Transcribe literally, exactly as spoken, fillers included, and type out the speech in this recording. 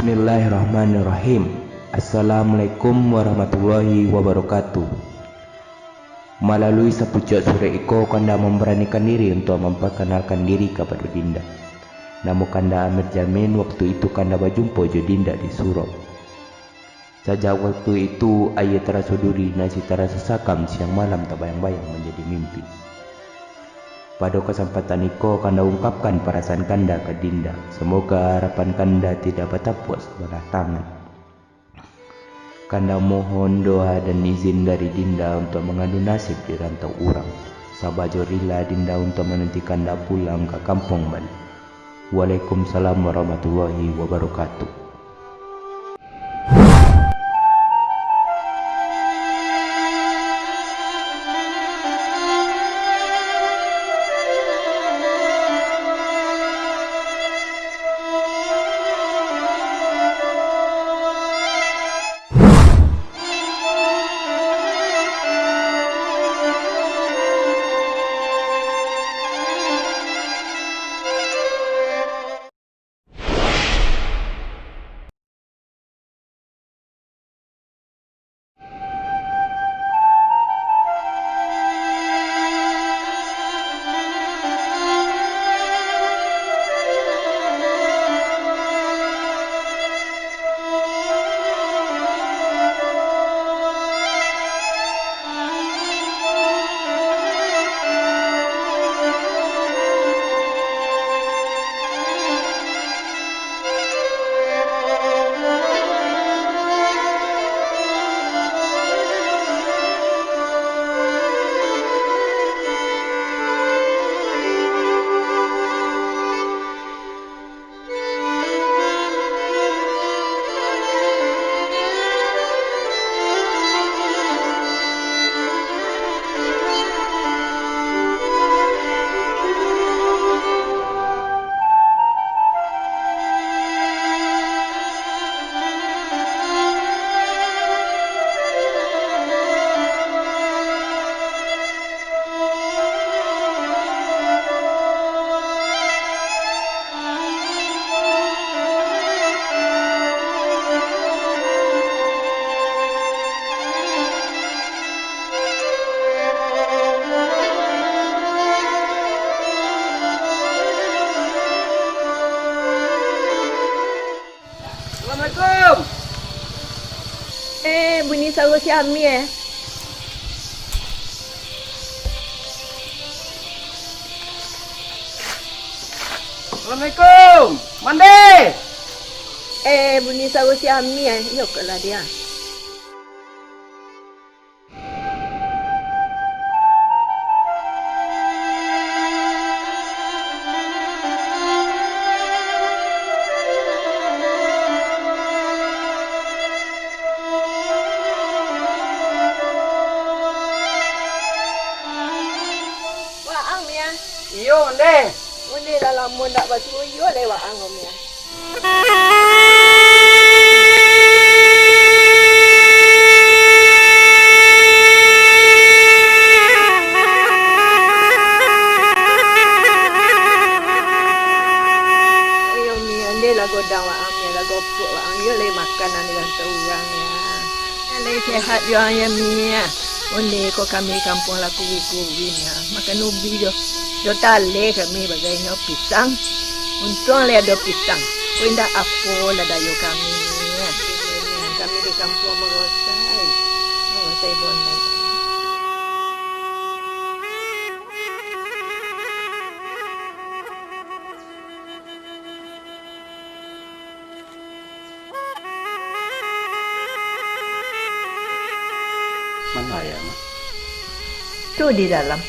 Bismillahirrahmanirrahim. Assalamualaikum warahmatullahi wabarakatuh. Malalui sapucuak surek iko, kanda mambaranikan diri untuak mampakanalkan diri kapado Dinda. Namo kanda Amir Jamin, waktu itu kanda bajumpo jo Dinda di surau. Sajak waktu itu, aia taraso duri, nasi taraso sakam, siang malam tabayang-bayang manjadi mimpi. Pado kasampatan iko, kanda ungkapkan parasaan kanda ka Dinda. Samoga harapan kanda tidak batapuak sabalah tangan. Kanda mohon doa dan izin dari Dinda untuak mangadu nasib di rantau urang. Sabajo rila Dinda untuak mananti kanda pulang ka kampuang baliak. Waalaikumsalam warahmatullahi wabarakatuh. Assalamualaikum. Eh, bunyi saruah si Ami, eh. Assalamualaikum. Mande. Eh, bunyi saruah si Ami, eh. Iyo, kok lah dia. Waang, Mia. Iyo, Mande. Mande lah lamo ndak basuo, iyo lai waang, Mia. Iyo, Mia, ndeh lah godang waang, Mia, lah gopuak waang, iyo lai makanan di rantau urang, Mia. Lai sehat juo, Mia, Mia. Onde ko kami kampuang lah kuruih-kuruih, Mia. Makan ubi jo, jo taleh kami bagai nyo pisang. Untuang lai ado pisang. Ko indak apo lah dayo kami, Mia. Kami di kampuang marosai. Marosai bonai. Mano ayah, Mak? Tu di dalam.